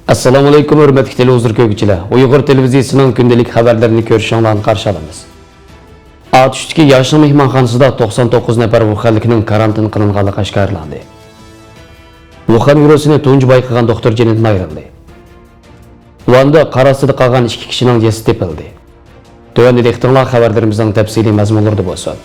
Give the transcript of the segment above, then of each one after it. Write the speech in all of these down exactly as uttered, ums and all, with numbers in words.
ئەسسالامۇئەلەيكۇم، ھۆرمەتلىك تېلېۋىزور كۆرگۈچىلەر! ئۇيغۇر تېلېۋىزىيىسىنىڭ كۈندىلىك خەۋەرلىرىنى كۆرۈشۈڭلارنى قارشى ئالىمىز. ئاتۇشتىكى ياشىڭ مېھمانخانىسىدا توقسان توققۇز نەپەر ۋۇخەنلىكنىڭ كارانتىن قىلىنغانلىقى ئاشكارىلاندى. ۋۇخەن ۋىرۇسىنى تۇنجى بايقىغان دوختۇر جېنىدىن ئايرىلدى. ۋاندا قار ئاستىدا قالغان ئىككى كىشىنىڭ جەسىتى تېپىلدى. تۆۋەندە دىققىتىڭلار خەۋەرلىرىمىزنىڭ تەپسىلىي مەزمۇنلىرىدا بولسۇن.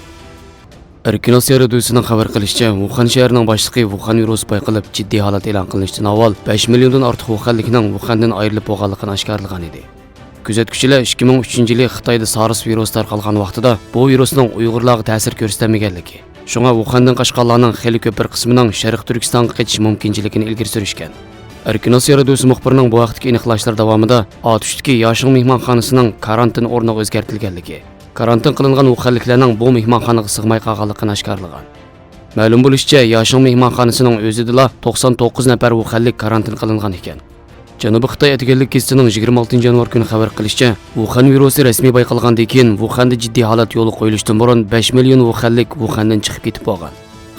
ئەركىن ئاسىيا رادىيوسىنىڭ خەۋەر قىلىشىچە، ۋۇخەن شەھىرىنىڭ باشلىقى ۋۇخەن ۋىرۇسى بايقىلىپ، جىددىي ھالەت ئېلان قىلىنىشتىن ئاۋۋال بەش مىليوندىن ئارتۇق ۋۇخەنلىكنىڭ ۋۇخەندىن ئايرىلىپ بولغانلىقىنى ئاشكارىلىغان ئىدى. كۆزەتكۈچىلەر ئىككى مىڭ ئۈچىنچى يىلى خىتايدا سارس ۋىرۇسى تارقالغان ۋاقتىدا بۇ ۋىرۇسنىڭ ئۇيغۇرلارغا تەسىر كۆرسىتەلمىگەنلىكى، شۇڭا ۋۇخەندىن قاچقانلارنىڭ خېلى كۆپ بىر قىسمىنىڭ شەرقىي تۈركىستانغا قېچىش مۇمكىنچىلىكىنى ئىلگىرى سۈرۈشكەن. ئەركىن ئاسىيا رادىيوسى مۇخبىرىنىڭ بۇ ھەقتىكى ئېنىقلاشلىرى داۋامىدا ئاتۇشتىكى ياشىڭ مېھمانخانىسىنىڭ كارانتىن ئورنىغا ئۆزگەرتىلگەنلىكى، كارانتىن قىلىنغان ۋۇخەنلىكلەرنىڭ بۇ مېھمانخانىغا سىغماي قالغانلىقىنى ئاشكارىلىغان. مەلۇم بولۇشىچە، ياشىڭ مېھمانخانىسىنىڭ ئۆزىدىلا توقسان توققۇز نەپەر ۋۇخەنلىك كارانتىن قىلىنغان ئىكەن. جەنۇبىي خىتاي ئەتىگەنلىك گېزىتىنىڭ يىگىرمە ئالتىنچى يانۋار كۈنى خەۋەر قىلىشىچە، ۋۇخەن ۋىرۇسى رەسمىي بايقالغاندىن كېيىن، ۋۇخەندە جىددىي ھالەت يولغا قويۇلۇشتىن بۇرۇن بەش مىليون ۋۇخەنلىك ۋۇخەندىن چىقىپ كېتىپ بولغان.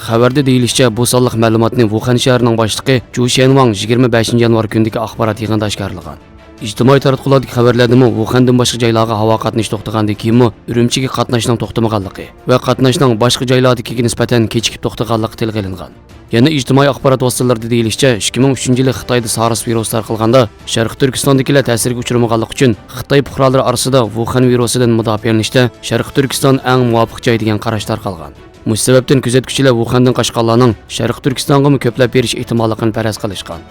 خەۋەردە دېيىلىشىچە، بۇ سانلىق مەلۇماتنى ۋۇخەن شەھىرىنىڭ باشلىقى جۇ شيەنۋاڭ يىگىرمە بەشىنچى يانۋار كۈنىدىكى ئاخبارات يىغىنىدا ئاشكارىلىغان. ئىجتىمائىي تاراتقۇلاردىكى خەۋەرلەردىمۇ ۋۇخەندىن باشقا جايلارغا ھاۋا قاتنىشى توختىغاندىن كېيىنمۇ ئۈرۈمچىگە قاتناشنىڭ توختىمىغانلىقى ۋە قاتناشنىڭ باشقا جايلاردىكىگە نىسبەتەن كېچىكىپ توختىغانلىقى تىلغا ئېلىنغان. يەنە ئىجتىمائىي ئاخبارات ۋاسىتىلىرىدە دېيىلىشىچە، ئىككى مىڭ ئۈچىنچى يىلى خىتايدا سارس ۋىرۇسى تارقالغاندا، شەرقىي تۈركىستاندىكىلەر تەسىرگە ئۇچرىمىغانلىقى ئۈچۈن، خىتاي پۇقرالىرى ئارىسىدا ۋۇخەن ۋىرۇسىدىن مۇداپىئەلىنىشتە شەرقىي تۈركىستان ئەڭ مۇۋاپىق جاي دېگەن قاراش تارقالغان. مۇشۇ سەۋەبتىن كۆزەتكۈچىلەر ۋۇخەندىن قاچقانلارنىڭ شەرقىي تۈركىستانغىمۇ كۆپلەپ بېرىش ئېھتىماللىقىنى پەرەز قىلىشقان.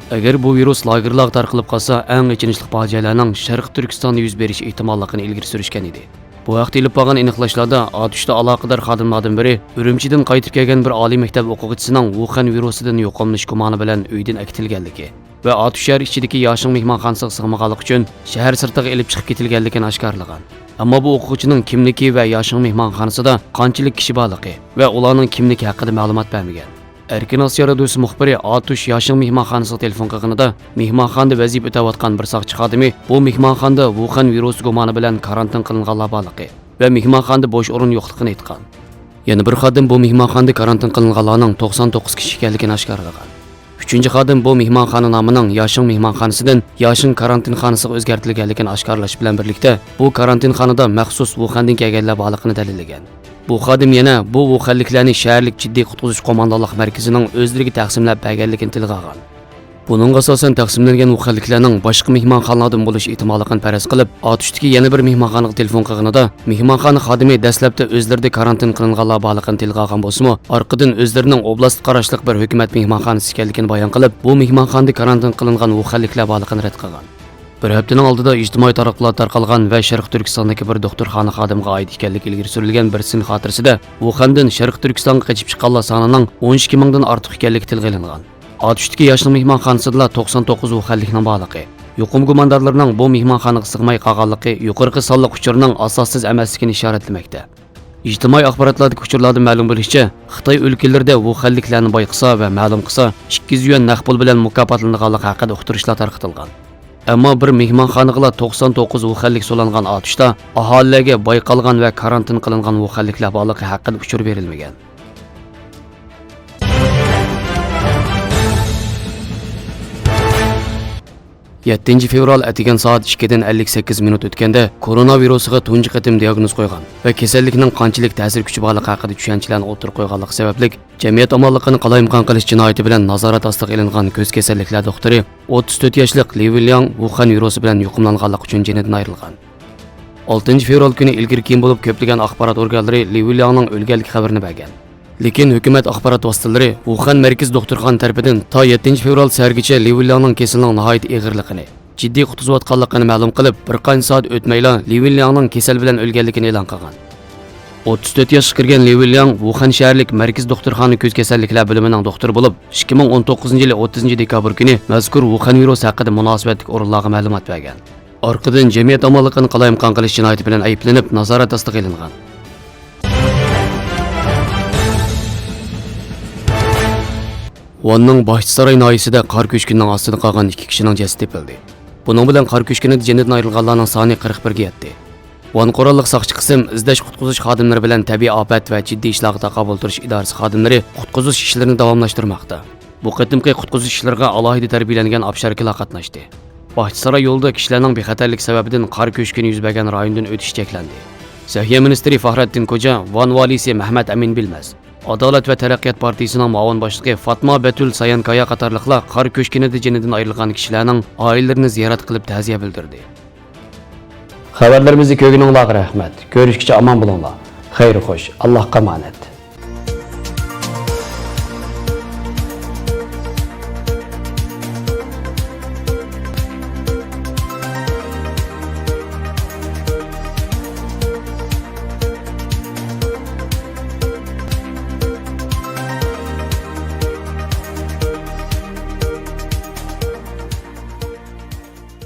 ئەگەر بۇ ۋىرۇس لاگېرلارغا تارقىلىپ قالسا، ئەڭ ئېچىنىشلىق بار جايلارنىڭ شەرقىي تۈركىستاندا يۈز بېرىش ئېھتىماللىقىنى ئىلگىرى سۈرۈشكەن ئىدى. بۇ ھەقتە ئېلىپ بارغان ئېنىقلاشلاردا ئاتۇشتا ئالاقىدار خادىملاردىن بىرى ئۈرۈمچىدىن قايتىپ كەلگەن بىر ئالىي مەكتەپ ئوقۇغۇچىسىنىڭ ۋۇخەن ۋىرۇسىدىن يۇقۇملىنىش گۇمانى بىلەن ئۆيدىن ئەكېتىلگەنلىكى ۋە ئاتۇش شەھەر ئىچىدىكى ياشىڭ مېھمانخانىسىغا سىغمىغانلىقى ئۈچۈن شەھەر سىرتىغا ئېلىپ چىقىپ كېتىلگەنلىكىنى ئاشكارىلىغان. ئەمما بۇ ئوقۇغۇچىنىڭ كىملىكى ۋە ياشىڭ مېھمانخانىسىدا قانچىلىك كىشى بارلىقى ۋە ئۇلارنىڭ كىملىكى ھەققىدە مەلۇمات بەرمىگەن. ئەركىن ئاسىيا رادىيوسى مۇخبىرى ئاتۇش ياشىڭ مېھمانخانىسىغا تېلېفون قىلغىنىدا، مېھمانخانىدا ۋەزىپە ئۆتەۋاتقان بىر ساقچى خادىمى بۇ مېھمانخانىدا ۋۇخەن ۋىرۇسى گۇمانى بىلەن كارانتىن قىلىنغانلار بارلىقى ۋە مېھمانخانىدا بوش ئورۇن يوقلۇقىنى ئېيتقان. يەنە بىر خادىم بۇ مېھمانخانىدا كارانتىن قىلىنغانلارنىڭ توقسان توققۇز كىشى ئىكەنلىكىنى ئاشكارىلىغان. ئۈچىنچى خادىم بۇ مېھمانخانا نامىنىڭ ياشىڭ مېھمانخانىسىدىن ياشىڭ كارانتىنخانىسىغا ئۆزگەرتىلگەنلىكىنى ئاشكارىلاش بىلەن بىرلىكتە، بۇ كارانتىنخانىدا مەخسۇس ۋۇخەندىن كەلگەنلەر بارلىقىنى دەلىللىگەن. بۇ خادىم يەنە بۇ ۋۇخەنلىكلەرنى شەھەرلىك جىددىي قۇتقۇزۇش قوماندانلىق مەركىزىنىڭ ئۆزلىرىگە تەقسىملەپ بەرگەنلىكىنى تىلغا ئالغان. بۇنىڭغا ئاساسەن، تەقسىملەنگەن ۋۇخەنلىكلەرنىڭ باشقا مېھمانخانىلاردىن بولۇش ئېھتىماللىقىنى پەرەز قىلىپ، ئاتۇشتىكى يەنە بىر مېھمانخانىغا تېلېفون قىلغىنىدا، مېھمانخانا خادىمى دەسلەپتە ئۆزلىرىدە كارانتىن قىلىنغانلار بارلىقىنى تىلغا ئالغان بولسىمۇ، ئارقىدىن ئۆزلىرىنىڭ ئوبلاستقا قاراشلىق بىر ھۆكۈمەت مېھمانخانىسى ئىكەنلىكىنى بايان قىلىپ، بۇ مېھمانخانىدا كارانتىن قىلىنغان ۋۇخەنلىكلەر بارلىقىنى رەت قىلغان. بىر ھەپتىنىڭ ئالدىدا ئىجتىمائىي تاراتقۇلاردا تارقالغان ۋە شەرقىي تۈركىستاندىكى بىر دوختۇرخانا خادىمىغا ئائىت ئىكەنلىكى ئىلگىرى سۈرۈلگەن بىر سىن خاتىرىسىدە، ۋۇخەندىن شەرقىي تۈركىستانغا قېچىپ چىققانلار سانىنىڭ ئون ئىككى مىڭدىن ئارتۇق ئىكەنلىكى تىلغا ئېلىنغان. ئاتۇشتىكى ياشنىڭ مېھمانخانىسىدىلا توقسان توققۇز ۋۇخەنلىكنىڭ بارلىقى، يۇقۇم گۇماندارلىرىنىڭ بۇ مېھمانخانىغا سىغماي قالغانلىقى يۇقىرىقى سانلىق ئۇچۇرنىڭ ئاساسسىز ئەمەسلىكىنى ئىشارەتلىمەكتە. ئىجتىمائىي ئاخباراتلاردىكى ئۇچۇرلاردا مەلۇم بولۇشىچە، خىتاي ئۆلكىلىرىدە ۋۇخەنلىكلەرنى بايقىسا ۋە مەلۇم قىلسا، ئىككى يۈز يۈەن نەق پۇل بىلەن مۇكاپاتلىنىدىغانلىقى ھەققىدە ئۇقتۇرۇشلار تارقىتىلغان. ئەمما بىر مېھمانخانىغىلا توقسان توققۇز ۋۇخەنلىك سولانغان ئاتۇشتا ئاھالىلەرگە بايقالغان ۋە كارانتىن قىلىنغان ۋۇخەنلىكلەر بارلىقى ھەققىدە ئۇچۇر بېرىلمىگەن. يەتتىنچى فېۋرال ئەتىگەن سائەت ئىككىدىن ئەللىك سەككىز مىنۇت ئۆتكەندە، كورونا ۋىرۇسىغا تۇنجى قېتىم دىياگنوز قويغان ۋە كېسەللىكنىڭ قانچىلىك تەسىر كۈچى بارلىقى ھەققىدە چۈشەنچىلەرنى ئوتتۇرىغا قويغانلىقى سەۋەبلىك، جەمئىيەت ئامانلىقىنى قالايمىقان قىلىش جىنايىتى بىلەن نازارەت ئاستىغا ئېلىنغان كۆز كېسەللىكلەر دوختۇرى، ئوتتۇز تۆت ياشلىق لى ۋېنلياڭ ۋۇخەن ۋىرۇسى بىلەن يۇقۇملانغانلىقى ئۈچۈن جېنىدىن ئايرىلغان. ئالتىنچى فېۋرال كۈنى ئىلگىرى-كېيىن بولۇپ كۆپلىگەن ئاخبارات ئورگانلىرى لى ۋېنلياڭنىڭ ئۆلگەنلىكى خەۋىرىنى بەرگەن. لېكىن ھۆكۈمەت ئاخبارات ۋاسىتىلىرى ۋۇخەن مەركىزىي دوختۇرخانا تەرىپىدىن تا يەتتىنچى فېۋرال سەھەرگىچە لى ۋېنلياڭنىڭ كېسىلىنىڭ ناھايىتى ئېغىرلىقىنى، جىددىي قۇتقۇزۇۋاتقانلىقىنى مەلۇم قىلىپ، بىر قانچە سائەت ئۆتمەيلا لى ۋېنلياڭنىڭ كېسەل بىلەن ئۆلگەنلىكىنى ئېلان قىلغان. ئوتتۇز تۆت ياشقا كىرگەن لى ۋېنلياڭ ۋۇخەن شەھەرلىك مەركىزىي دوختۇرخانا كۆز كېسەللىكلەر بۆلۈمىنىڭ دوختۇرى بولۇپ، ئىككى مىڭ ئون توققۇزىنچى يىلى ئوتتۇزىنچى دېكابىر كۈنى مەزكۇر ۋۇخەن ۋىرۇسى ھەققىدە مۇناسىۋەتلىك ئورۇنلارغا مەلۇمات بەرگەن. ئارقىدىن جەمئىيەت ئامانلىقىنى قالايمىقان قىلىش جىنايىتى بىلەن ئەيىبلىنىپ، نازارەت ئاستىغا ئېلىنغان. ۋاننىڭ باھچىساراي ناھىيەسىدە قار كۆچكىنىنىڭ ئاستىدا قالغان ئىككى كىشىنىڭ جەسىتى تېپىلدى. بۇنىڭ بىلەن قار كۆچكىنىدە جېنىدىن ئايرىلغانلارنىڭ سانى قىرىق بىرگە يەتتى. ۋان قوراللىق ساقچى قىسىم ئىزدەش قۇتقۇزۇش خادىملىرى بىلەن تەبىئىي ئاپەت ۋە جىددىي ئىشلارغا تاقابىل تۇرۇش ئىدارىسى خادىملىرى قۇتقۇزۇش ئىشلىرىنى داۋاملاشتۇرماقتا. بۇ قېتىمقى قۇتقۇزۇش ئىشلىرىغا ئالاھىدە تەربىيەلەنگەن ئاپشاركىلار قاتناشتى. باغچىساراي يولىدا كىشىلەرنىڭ بىخەتەرلىكى سەۋەبىدىن قار كۆچكىنى يۈز بەرگەن رايوندىن ئۆتۈش چەكلەندى. سەھىيە مىنىستىرى فەخرەتتىن كوجا، ۋان ۋالىسى مەھمەت ئەمىن بىلمەز، ئادالەت ۋە تەرەققىيات پارتىيىسىنىڭ مۇئاۋىن باشلىقى فاتما بەتۇل سايانكايا قاتارلىقلار قار كۆچكىنىدە جېنىدىن ئايرىلغان كىشىلەرنىڭ ئائىلىلىرىنى زىيارەت قىلىپ تەزىيە بىلدۈردى. خەۋەرلىرىمىزنى كۆرگىنىڭلارغا رەھمەت. كۆرۈشكىچە ئامان بولۇڭلار. خەير خوش. ئاللاھقا ئامانەت.